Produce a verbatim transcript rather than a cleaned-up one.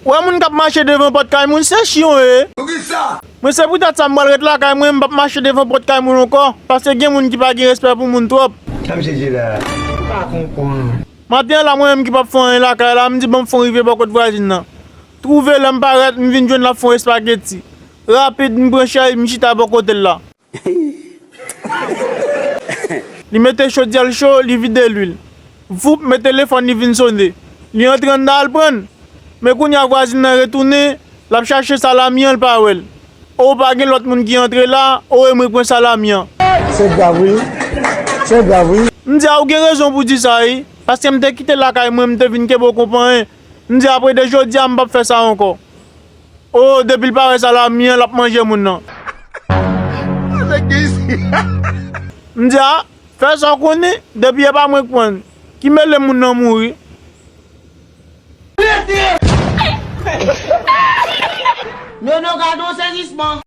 Ou wè moun k ap mache devan pòt kay moun, se chyon yo ye. Poukisa? Mwen, se poutèt sa m pral ret lakay mwen, m p ap mache devan pòt kay moun ankò, paske gen moun ki pa gen respè pou moun twòp. Sa misye di la? M pa konprann. Maten an la, mwen menm ki p ap fè anyen lakay la, m di, "Bon, m fon rive bò kot vwazin nan." Twouve lè m parèt, m vin jwenn l ap fon espageti. Rapid, m pran chèz, m chita bò kote l la. Li mete chodyè l cho, li vide lwil. Voup, men telefòn li vin sone. Li antre anndan al pran l. Men kounye a vwazin nan retounen, l ap chache salami an, l pa wè l. O, pa gen lòt moun ki antre la, o, e mwen k pran salami an. Se grav wi. Se grav wi. M di a, ou gen rezon pou di sa wi, paske m te kite lakay mwen, m te vin kenbe w konpanyen. M di apre de jodi a, m p ap fè sa ankò. O, depi l pa wè salami an, l ap manje moun nan. M di a, fè sa w konnen, depi e pa mwen k pran l, ki mele moun nan mouri. Nono, gade yon sezisman.